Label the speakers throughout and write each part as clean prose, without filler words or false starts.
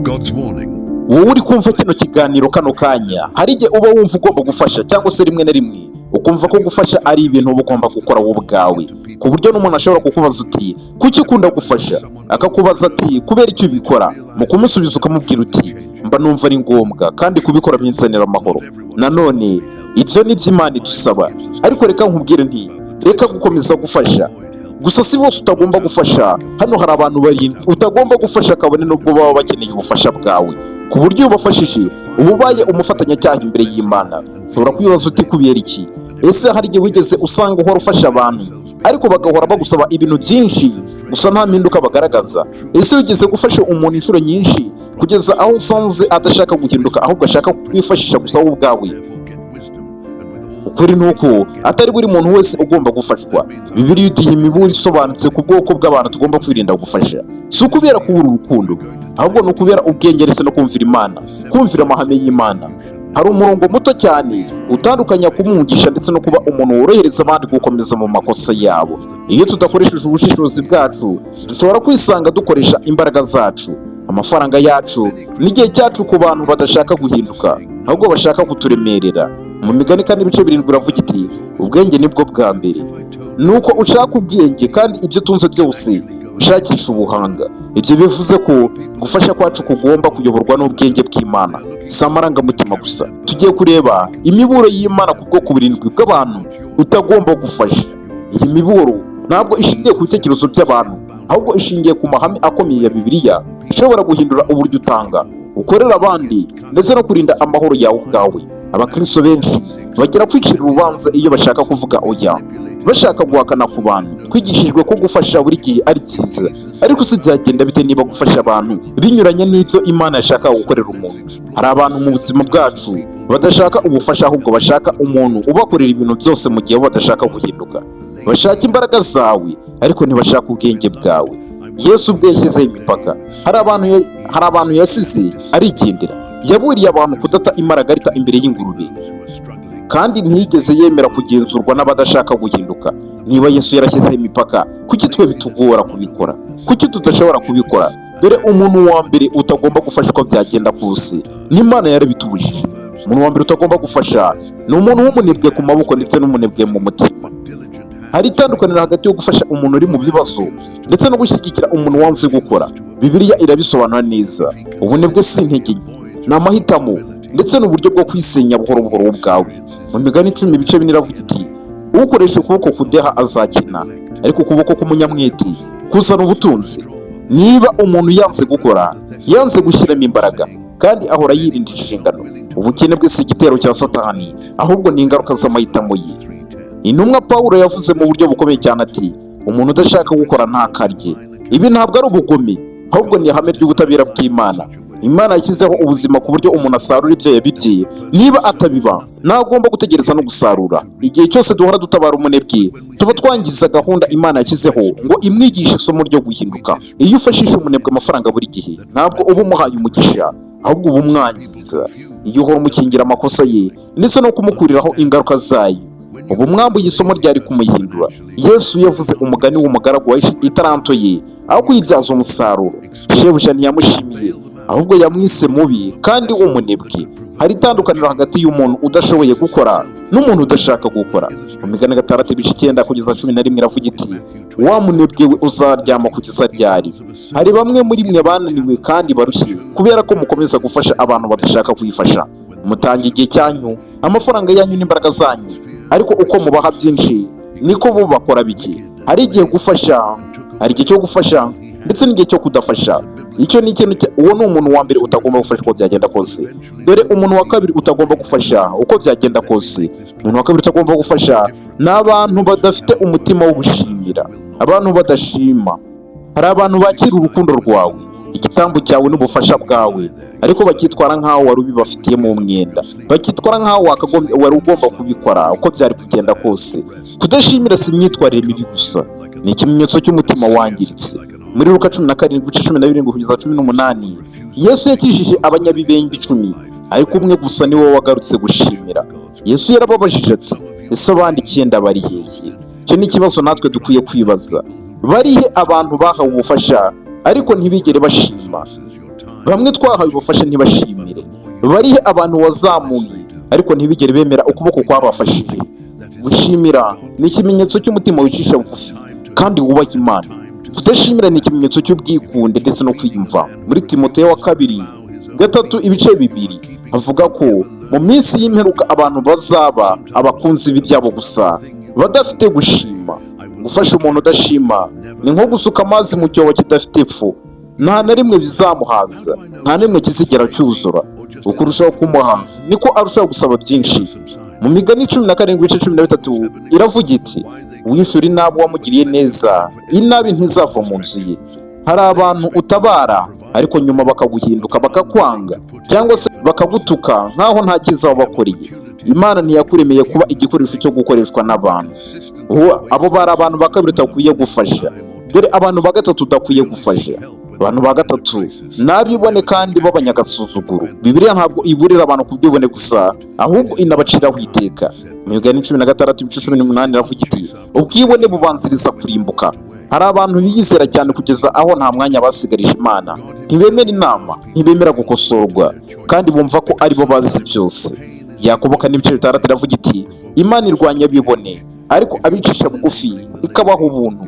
Speaker 1: God's warning.
Speaker 2: Wowe uri kumva kino kiganiro kano kanya, hari igihe uba wumva ugomba gufasha, cyangwa se rimwe na rimwe ukumva ko gufasha ari ibintu uba ugomba gukora wowe ubwawe, ku buryo n'umuntu ashobora kukubaza uti: "Kuki ukunda gufasha?" Akakubaza ati: "Kubera icyo ubikora?" Mu kumusubiza ukamubwira uti: "Mba numva ari ngombwa, kandi kubikora binzanira amahoro. Nanone ibyo ni byo Imana idusaba." Ariko reka nkubwire nti: reka gukomeza gufasha. Gusa si bose utagomba gufasha. Hano hari abantu barindwi utagomba gufasha, kabone n'ubwo baba bakeneye ubufasha bwawe, ku buryo iyo ubafashije uba ubaye umufatanyacyaha imbere y'Imana. Ushobora kwibaza uti: "Kubera iki?" Ese hari igihe wigeze usanga uhora ufasha abantu, ariko bagahora bagusaba ibintu byinshi, gusa nta mpinduka bagaragaza? Ese wigeze gufasha umuntu inshuro nyinshi, kugeza aho usanze adashaka guhinduka, ahubwo ashaka kwifashisha gusa wowe ubwawe? Ukuri ni uko atari buri muntu wese ugomba gufashwa. Bibiliya iduha imiburo isobanutse ku bwoko bw'abantu tugomba kwirinda gufasha. Si ukubera kubura urukundo, ahubwo ni ukubera ubwenge ndetse no kumvira Imana, kumvira amahame y'Imana. Hari umurongo muto cyane utandukanya kumwungisha ndetse no kuba umuntu worohereza abandi gukomeza mu makosa yabo. Iyo tudakoresheje ubushishozi bwacu, dushobora kwisanga dukoresha imbaraga zacu, amafaranga yacu n'igihe cyacu ku bantu badashaka guhinduka, ahubwo bashaka kuturemerera. Mu Migani 4 ibice 7 uravuga iti: "Ubwenge nibwo bwa mbere, ni uko ushaka ubwenge, kandi ibyo utunze byose ushakisha ubuhanga." Ibyo bivuze ko gufasha kwacu kugomba kuyoborwa n'ubwenge bw'Imana, si amarangamutima gusa. Tugiye kureba imiburo y'Imana ku bwoko burindwi bw'abantu utagomba gufasha. Iyi miburo ntabwo ishingiye ku bitekerezo by'abantu, ahubwo ishingiye ku mahame akomeye ya Bibiliya ishobora guhindura uburyo utanga, ukorera abandi, ndetse no kurinda amahoro yawe ubwawe. Abakristo benshi bagera kwicira urubanza iyo bashaka kuvuga oya, bashaka guhakana ku bantu. Twigishijwe ko gufasha buri gihe ari byiza, ariko se byagenda bite niba gufasha abantu binyuranye n'ibyo Imana yashaka gukorera umuntu? Hari abantu mu buzima bwacu badashaka ubufasha, ahubwo bashaka umuntu ubakorera ibintu byose, mu gihe bo badashaka guhinduka. Bashaka imbaraga zawe, ariko ntibashaka ubwenge bwawe. Yesu ubwe yashyizeho imipaka. Hari abantu yasize arigendera. Yaburiye abantu kudata imaragarita imbere y'ingurube, kandi ntiyigeze yemera kugenzurwa n'abadashaka guhinduka. Niba Yesu yarashyizeho imipaka, kuki twe bitugora kubikora? Kuki tudashobora kubikora? Dore umuntu wa mbere utagomba gufasha uko byagenda kose, n'Imana yarabitubujije. Umuntu wa mbere utagomba gufasha ni umuntu w'umunebwe ku maboko ndetse n'umunebwe mu mutima. Hari itandukaniro hagati yo gufasha umuntu uri mu bibazo ndetse no gushyigikira umuntu wanze gukora. Bibiliya irabisobanura neza. Ubunebwe si intege nke, ni amahitamo ndetse n'uburyo bwo kwisenya buhoro buhoro wowe ubwawe. Mu Migani 10 ibice 4 iravuga iti: "Ukoresha ukuboko kudeha azakena, ariko ukuboko k'umunyamwete kuzana ubutunzi." Niba umuntu yanze gukora, yanze gushyiramo imbaraga, kandi ahora yirinda inshingano, ubukene bwe si igitero cya Satani, ahubwo ni ingaruka z'amahitamo ye. Intumwa Pawulo yavuze mu buryo bukomeye cyane ati: "Umuntu udashaka gukora ntakarye." Ibi ntabwo ari ubugome, ahubwo ni ihame ry'ubutabera bw'Imana. Imana yashyizeho ubuzima ku buryo umuntu asarura ibyo yabibye. Niba atabiba, ntagomba gutegereza no gusarura. Igihe cyose duhora dutabara umunebwe, tuba twangiza gahunda Imana yashyizeho ngo imwigishe isomo ryo guhinduka. Iyo ufashisha umunebwe amafaranga buri gihe, ntabwo uba umuhaye umugisha, ahubwo uba umwangiza. Iyo uhora umukingira amakosa ye ndetse no kumukuriraho ingaruka zayo, ubu mwambuye isomo ryari kumuhindura. Yesu yavuze umugani w'umugaragu wahishe itaranto ye aho kuyibyaza umusaruro. Shebuja ntiyamushimiye, ahubwo yamwise mubi kandi w'umunebwe. Hari itandukaniro hagati y'umuntu udashoboye gukora n'umuntu udashaka gukora. Mu Migani 6 ibice 9 kugeza 11 iravuga iti: "Wa munebwe we, uzaryama kugeza ryari?" Hari bamwe muri mwe bananiwe kandi barushye kubera ko mukomeza gufasha abantu badashaka kwifasha. Mutanga igihe cyanyu, amafaranga yanyu n'imbaraga zanyu, ariko uko mubaha byinshi niko bo bakora bike. Hari igihe gufasha, hari igihe cyo gufasha ndetse n'igihe cyo kudafasha. Icyo ni ikintu. Uwo ni umuntu wa mbere utagomba gufasha uko byagenda kose. Dore umuntu wa kabiri utagomba gufasha uko byagenda kose. Umuntu wa kabiri utagomba gufasha ni abantu badafite umutima wo gushimira, abantu badashima. Hari abantu bakira urukundo rwawe, igitambo cyawe n'ubufasha bwawe, ariko bakitwara nk'aho wari ubibafitiyemo umwenda, bakitwara nk'aho wari ugomba kubikora uko byari kugenda kose. Kudashimira si imyitwarire mibi gusa, ni ikimenyetso cy'umutima wangiritse. Muri Luka 17 ibice 17 kugeza 18, Yesu yakijije abanyabibembe 10, ariko umwe gusa niwe wagarutse gushimira. Yesu yarababajije ati: "Ese abandi icyenda bari hehe?" Icyo ni ikibazo natwe dukwiye kwibaza. Barihe abantu bahawe ubufasha ariko ntibigere bashima? Bamwe twahawe ubufasha ntibashimire. Barihe abantu wazamuye ariko ntibigere bemera ukuboko kwabafashije? Gushimira ni ikimenyetso cy'umutima wicisha bugufi kandi wubaha Imana. Kudashimira ni ikimenyetso cy'ubwikunde ndetse no kwiyumva. Muri Timoteyo wa kabiri 3 ibice 2 avuga ko mu minsi y'imperuka abantu bazaba abakunzi b'ibyabo gusa, badafite gushima. Gufasha umuntu udashima ni nko gusuka amazi mu cyobo kidafite epfo. Nta na rimwe bizamuhaza, nta na rimwe kizigera cyuzura. Uko urushaho kumuha, niko arushaho gusaba byinshi. Mu Migani 17 ibice 13 iravuga iti: "Wishyura inabi uwamugiriye neza, inabi ntizava mu nzu ye." Hari abantu utabara ariko nyuma bakaguhinduka, bakakwanga cyangwa se bakagutuka nk'aho nta cyiza wabakoreye. Imana ntiyakuremeye kuba igikoresho cyo gukoreshwa n'abantu. Abo bari abantu ba kabiri utakwiye gufasha. Dore abantu ba gatatu udakwiye gufasha. Abantu ba gatatu ni abibone kandi b'abanyagasuzuguro. Bibiliya ntabwo iburira abantu ku bwibone gusa, ahubwo inabaciraho iteka. Mu Migani 16 ibice 18 iravuga iti: "Ubwibone bubanziriza kurimbuka." Hari abantu biyizera cyane kugeza aho nta mwanya basigarije Imana. Ntibemera inama, ntibemera gukosorwa, kandi bumva ko aribo bazi byose. Yakobo 4 ibice 6 iravuga iti: "Imana irwanya abibone, ariko abicisha bugufi ikabaha ubuntu."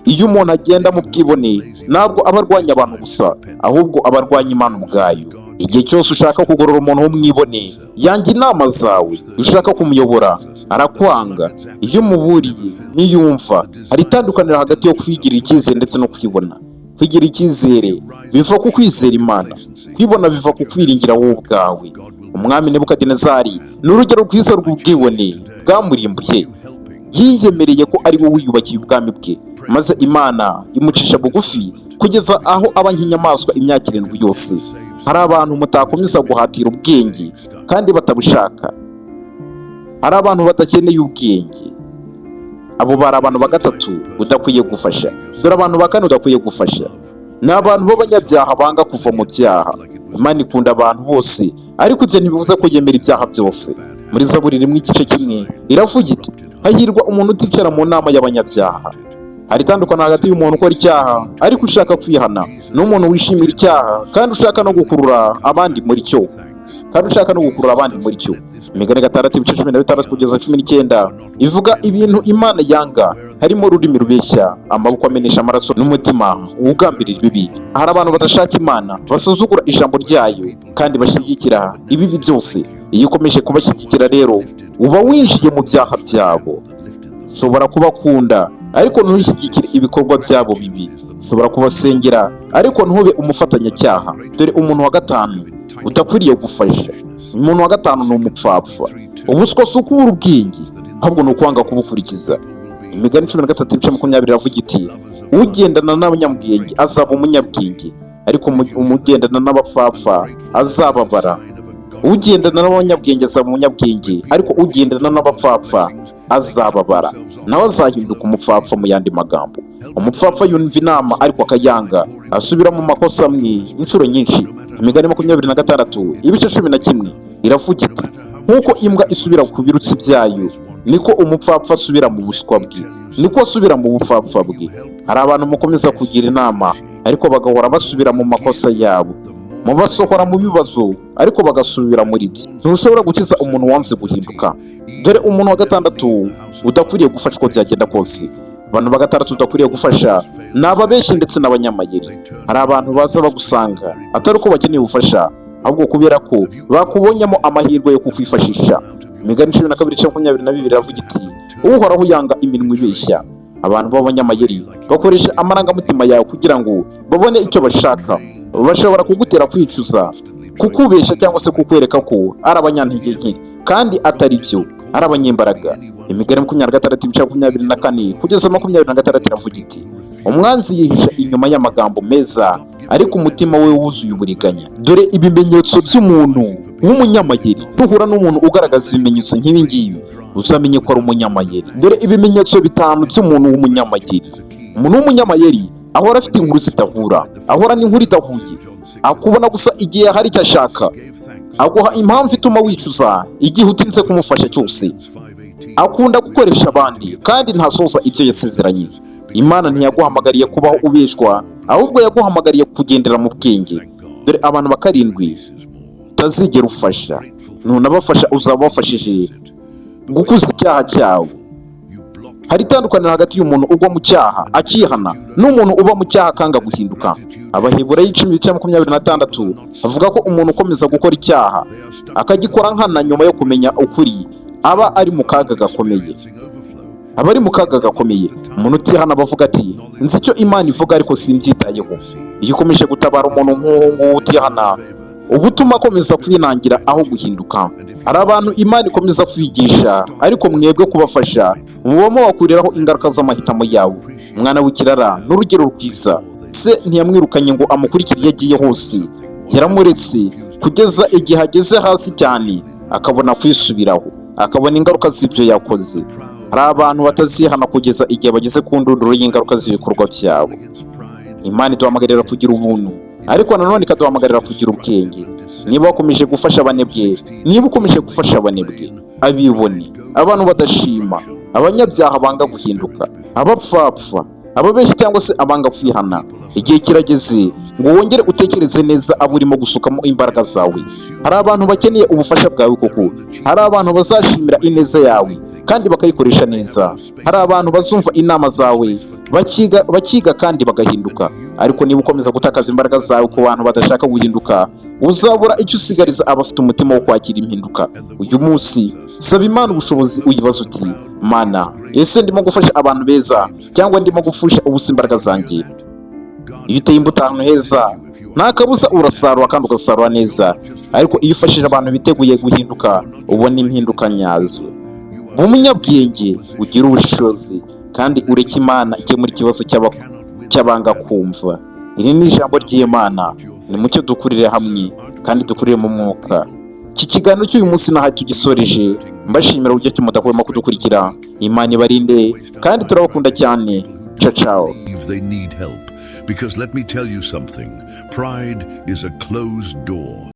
Speaker 2: Iyo umuntu agenda mu bwibone, ntabwo aba arwanya abantu gusa, ahubwo aba arwanya Imana ubwayo. Igihe cyose ushaka kugorora umuntu w'umwibone, yanga inama zawe. Iyo ushaka kumuyobora, arakwanga. Iyo umuburiye, ntiyumva. Hari itandukaniro hagati yo kwigirira icyizere ndetse no kwibona. Kwigirira icyizere biva ku kwizera Imana, kwibona biva ku kwiringira wowe ubwawe. Umwami Nebukadinezari ni urugero rwiza rw'ubwibone bwamurimbuye. Yiyemereye ko ari we wiyubakiye ubwami bwe, maze Imana imucisha bugufi kugeza aho aba nk'inyamaswa imyaka 7 yose. Hari abantu mutakomeza guhatira ubwenge kandi batabushaka. Hari abantu badakeneye ubwenge. Abo bari abantu ba gatatu udakwiye gufasha. Dore abantu ba kane udakwiye gufasha: ni abantu b'abanyabyaha banga kuva mu byaha. Imana ikunda abantu bose, ariko ibyo ntibivuze ko yemera ibyaha byose. Muri Zaburi 1 igice 1 iravuga iti: "Hahirwa umuntu uticara mu nama y'abanyabyaha." Hari itandukano hagati y'umuntu ukora icyaha ariko ushaka kwihana n'umuntu wishimira icyaha kandi ushaka no gukurura abandi muri cyo. Imigani 6 ibice 16 kugeza 19 ivuga ibintu Imana yanga, harimo ururimi rubeshya, amaboko amenesha amaraso n'umutima ugambirira ibibi. Hari abantu badashaka Imana, basuzugura ijambo ryayo kandi bashyigikira ibibi byose. Iyo ukomeje kubashyigikira rero, uba winjiye mu byaha byabo. Ushobora kubakunda ariko ntushyigikire ibikorwa byabo bibi. Ushobora kubasengera ariko ntube umufatanyacyaha. Dore umuntu wa gatanu udakwiriye gufasha. Umuntu wa gatanu ni umupfapfa. Ubuswa si ukubura ubwenge, ahubwo ni ukwanga kubukurikiza. Imigani 13 ibice 20 iravuga iti: "Ugendana n'abanyabwenge azaba umunyabwenge, ariko umugendana n'abapfapfa azababara." Ugendana n'abanyabwenge azaba umunyabwenge, ariko ugendana n'abapfapfa azababara, nawe azahinduka umupfapfa. Mu yandi magambo, umupfapfa yumva inama ariko akayanga, asubira mu makosa amwe inshuro nyinshi. Imigani 26 ibice 11 iravuga iti: "Nk'uko imbwa isubira ku birutsi byayo, niko umupfapfa asubira mu buswa bwe, niko asubira mu bupfapfa bwe." Hari abantu mukomeza kugira inama ariko bagahora basubira mu makosa yabo. Mubasohora mu bibazo ariko bagasubira muri byo. Ntushobora gukiza umuntu wanze guhinduka. Dore umuntu wa gatandatu udakwiriye gufasha uko byagenda kose. Abantu ba gatandatu udakwiriye gufasha ni ababeshyi ndetse n'abanyamayeri. Hari abantu baza bagusanga atari uko bakeneye ubufasha, ahubwo kubera ko bakubonyemo amahirwe yo kukwifashisha. Imigani 12 ibice 22 iravuga iti: "Uhoraho yanga iminwa ibeshya." Abantu b'abanyamayeri bakoresha amarangamutima yawe kugira ngo babone icyo bashaka. Bashobora kugutera kwicuza, kukubeshya cyangwa se kukwereka ko ari abanyantege nke kandi atari byo, ari abanyembaraga. Imigani 26 ibice 24 kugeza 26 iravuga iti: "Umwanzi yihisha inyuma y'amagambo meza, ariko umutima we wuzuye uburiganya." Dore ibimenyetso by'umuntu w'umunyamayeri. Nuhura n'umuntu ugaragaza ibimenyetso nk'ibi ngibi, uzamenye ko ari umunyamayeri. Dore ibimenyetso bitanu by'umuntu w'umunyamayeri. Umuntu w'umunyamayeri ahora afite inkuru zidahura, ahora n'inkuru idahuye, akubona gusa igihe hari icyo ashaka, aguha impamvu ituma wicuza igihe utinze kumufasha cyose, akunda gukoresha abandi kandi ntasohoza ibyo yasezeranye. Imana ntiyaguhamagariye kubaho ubeshwa, ahubwo yaguhamagariye kugendera mu bwenge. Dore abantu bakarindwi utazigera ufasha. Nunabafasha, uzaba wafashije gukuza icyaha cyawe. Hari itandukaniro hagati y'umuntu ugwa mu cyaha akihana n'umuntu uba mu cyaha akanga guhinduka. Abaheburayo 10 ibice 26 avuga ko umuntu ukomeza gukora icyaha akagikora nkana nyuma yo kumenya ukuri aba ari mu kaga gakomeye, aba ari mu kaga gakomeye. Umuntu utihana bavuga ati: "Nzi icyo Imana ivuga, ariko simbyitayeho." Iyo ukomeje gutabara umuntu nk'uwo nguwo utihana, uba utuma akomeza kwinangira aho guhinduka. Hari abantu Imana ikomeza kwigisha, ariko mwebwe kubafasha muba mubakuriraho ingaruka z'amahitamo yawe. Umwana w'ikirara ni urugero rwiza. Se ntiyamwirukanye ngo amukurikire iyo agiye hose. Yaramuretse kugeza igihe ageze hasi cyane, akabona kwisubiraho, akabona ingaruka z'ibyo yakoze. Hari abantu batazihana kugeza igihe bageze ku ndunduro y'ingaruka z'ibikorwa byabo. Imana iduhamagarira kugira ubuntu, ariko nanone ikaduhamagarira kugira ubwenge. Niba wakomeje gufasha abanebwe, niba ukomeje gufasha abanebwe, abibone, abantu badashima, abanyabyaha banga guhinduka, abapfapfa, ababeshyi cyangwa se abanga kwihana, igihe kirageze ngo wongere utekereze neza abo urimo gusukamo imbaraga zawe. Hari abantu bakeneye ubufasha bwawe koko. Hari abantu bazashimira ineza yawe kandi bakayikoresha neza. Hari abantu bazumva inama zawe, bakiga, bakiga kandi bagahinduka. Ariko niba ukomeza gutakaza imbaraga zawe ku bantu badashaka guhinduka, uzabura icyo usigariza abafite umutima wo kwakira impinduka. Uyu munsi saba Imana ubushobozi, uyibaza uti: "Mana, ese ndimo gufasha abantu beza cyangwa ndimo gupfusha ubusa imbaraga zanjye?" Iyo uteye imbuto ahantu heza, nta kabuza urasarura kandi ugasarura neza. Ariko iyo ufashije abantu biteguye guhinduka, ubona impinduka nyazo. Mu munyabwenge, ugire ubushishozi kandi ureke Imana ikemura ikibazo cy'abanga kumva. Iri ni ijambo ry'Imana. Ni mucyo dukurire hamwe kandi dukurire mu mwuka. Iki kiganiro cy'uyu munsi naha tugisoreje, mbashimira uburyo ki mudahwema kudukurikira. Imana ibarinde kandi turabakunda cyane. Ciao ciao.
Speaker 1: Believe they need help. Because let me tell you something: pride is a closed door.